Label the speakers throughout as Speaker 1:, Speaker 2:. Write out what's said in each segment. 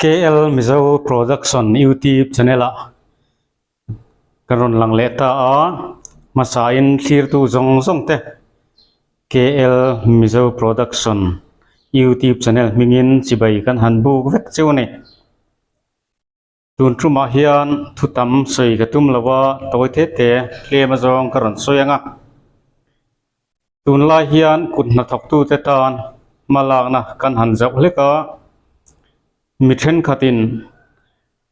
Speaker 1: KL Mizo Production YouTube channel ah ka rawn lang leh ta a, hmasain thlirtu zawng zawng te KL Mizo Production YouTube channel hmingin chibai kan han buk vek cheu a ni. Tun tumah hian thu tam sawi ka tum lo a, tawi te te tlem azawng ka rawn sawi ang a. Tunlai hian kut hnathawktute tan hma lakna kan han zauh hlek a, mi thenkhatin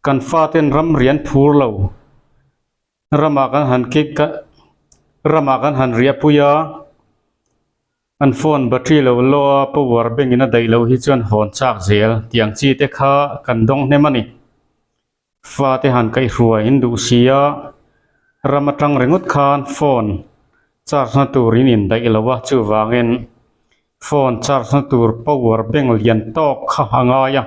Speaker 1: kan faten ram rian phur lo ramah kan han ramah kan han riahpui a, an phone battery lo law a power bank in a daih loh hi chuan hawn chak zel tih ang chi te kha kan dawng hnem a ni. Fate han kaihhruai in duh si a, ram atang ringawt khan phone charge na tur in indaih lo a, chuvangin phone charge na tur power bank lian tawk kha a ngai a,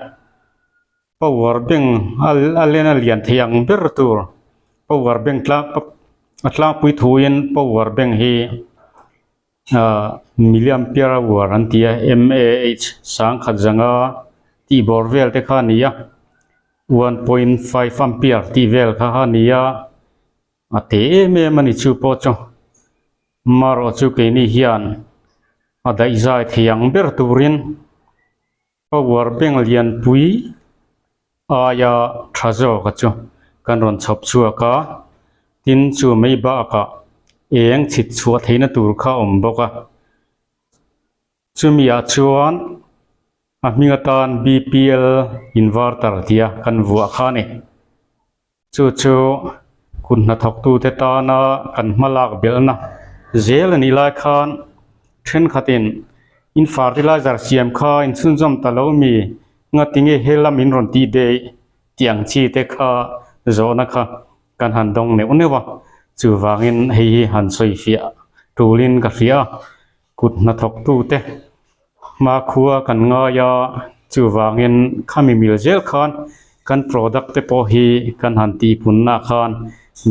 Speaker 1: power bank a len a lian thei ang ber tur power bank tlang a tlangpui thuin power bank hi Ahh milliampere hour an ti a mah sangkhat zanga tih bawr vel te kha a ni a 1.5 ampere tih vel kha a ni a a te em em a ni chu pawh chu marawh chu keini hian a daihzai thei ang ber turin Power bank lianpui aia tha zawk a chu kan rawn chhawp chhuak a, tin chu mai bakah eng chhit chhuah theihna tur kha a awm bawk a, chumi ah chuan a hming atan bpl inverter tia kan vuah kha a ni. Chu chu kut hnathawktute tana kan hma lak belhna zel a nih lai khan thenkhatin in fertilizer siam kha in chhunzawm ta lo mi nga tinge he lam in rawn tih daih tih ang chi te kha zawhna kha kan han dawng neuh neuh a, chuvangin hei hi han sawi fiah tulin ka hria a. Kut hnathawktute hmakhua kan ngai a, chuvangin khami mil zel khan kan product te pawh hi kan han tihpunna khan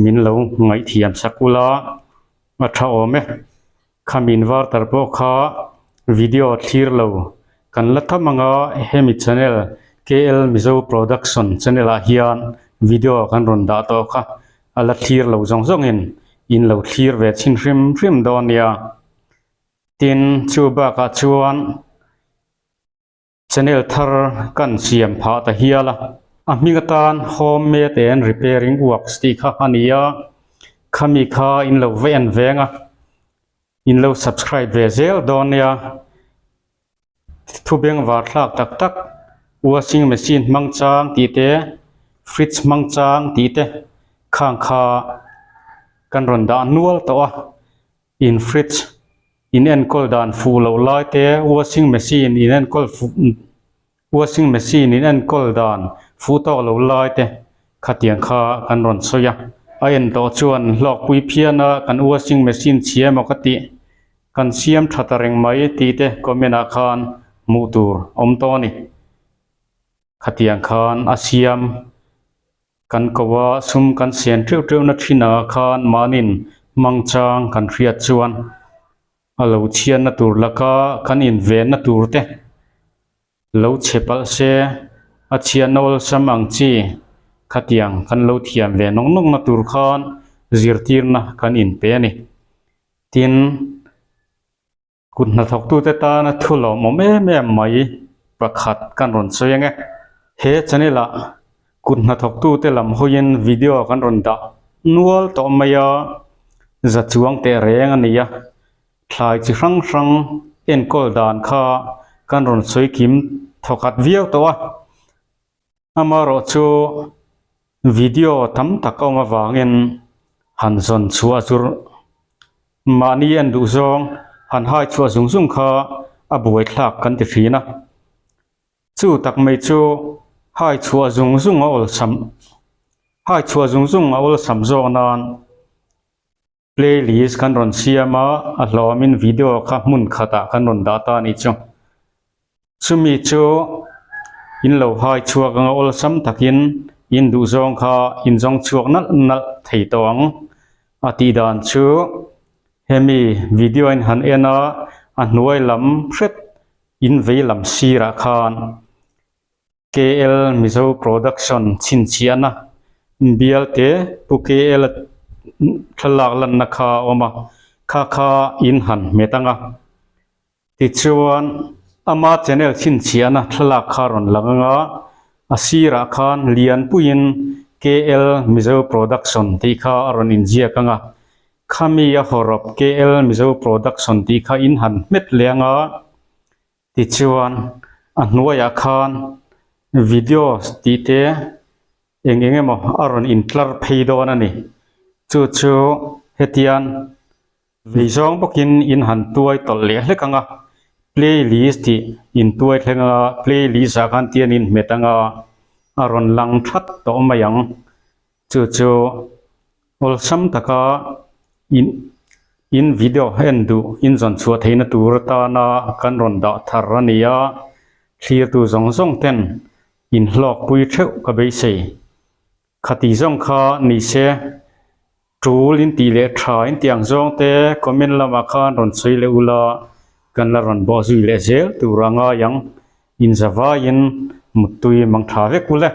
Speaker 1: min lo ngaihthiam sak ula a tha awm e. Khami inverter pawh kha video thlir lo kan la tham ang a, hemi channel KL Mizo Production channel ah hian video kan rawn dah tawh kha a la thlir lo zawng zawngin in lo thlir ve chhin hrim hrim dawn nia. Tin, chu bakah chuan channel thar kan siam phah ta hial a, a hming atan Home Made and Repairing Works tih kha a ni a, khami kha in lo va en veng a, in lo subscribe ve zel dawn nia. Thu beng var thlak tak tak washing machine hmang chang tih te fridge hmang chang tih te khang kha kan rawn dah nual tawh a in fridge in enkawl dan fuh loh lai te washing machine in enkawl fuh washing machine in enkawl dan fuh tawk loh lai te khatiang kha kan rawn sawi a a en tawh chuan hlawkpui phian a kan washing machine chhia emaw ka tih Kan siam tha ta reng mai tih te comment ah khan hmuh tur awm tawh a ni. Khatiang khan a siam kan ko a, sum kan sian teuh teuh na thin ah khan mahnin hmang chang kan hriat chuan a lo chhiatna tur laka kan invenna tur te lo chhe palh se a chhiatna awlsam ang chi khatiang kan lo thiam ve nawk nawk na tur khan zirtirna kan inpe a ni. Tin, kut hnathawktute tana thu lawmawm em em mai pakhat kan rawn sawi ang e. He channel ah kut hnathawktute lam hawiin video kan rawn dah nual tawh mai a, za chuang teh reng a ni a, thlai chi hrang hrang enkawl dan kha kan rawn sawi kim thawkhat viau tawh a. Amaherawh chu video tam tak a awm avangin han zawn chhuah chu mahni en duh zawng han hai chhuah zung zung kha a buai thlak kan ti thin a. Chu tak mai chu hai chhuah zung zung a awlsam hai chhuah zung zung a awlsam zawk nan Playlist kan rawn siam a, a hlawmin video kha hmun khatah kan rawn dah ta a nih chu. Chumi chu in lo hai chhuak anga awlsam takin in duh zawng kha in zawng chhuak nalh nalh thei tawh ang a tih dan chu hemi video in han en a, a hnuai lam hret in vei lam sirah khan. KL Mizo Production chhinchhiahna bial te Pu KL a thlalak lanna kha a awm a, kha kha in han hmet ang a. Tichuan ama channel chhinchhiahna thlalak kha a rawn lang ang a, a sirah khan lianpuiin KL Mizo Production tih kha a rawn inziak ang a, khami a hawrawp KL Mizo Production tih kha in han hmet leh ang a. Tichuan, a hnuaiah khan videos tih te eng eng emaw a rawn intlar phei dawn a ni. Chu chu hetian vei zawng bawkin in han tuai tawlh leh hlek ang a, playlist tih in tuai thleng ang a, playlist ah khan tian in hmet ang a, a rawn lang that tawh mai ang. Chu chu awlsam taka in in video en duh in zawn chhuah theihna tur atana kan rawn dah thar a ni a, thlirtu zawng zawng ten in hlawkpui theuh ka beisei. Khati zawng kha ni se tul in tih leh tha in tih ang zawng te comment lamah khan rawn sawi leh ula kan la rawn bawh zui leh zel tur a ngai ang. Inzavaiin muttui mang tha vek ule.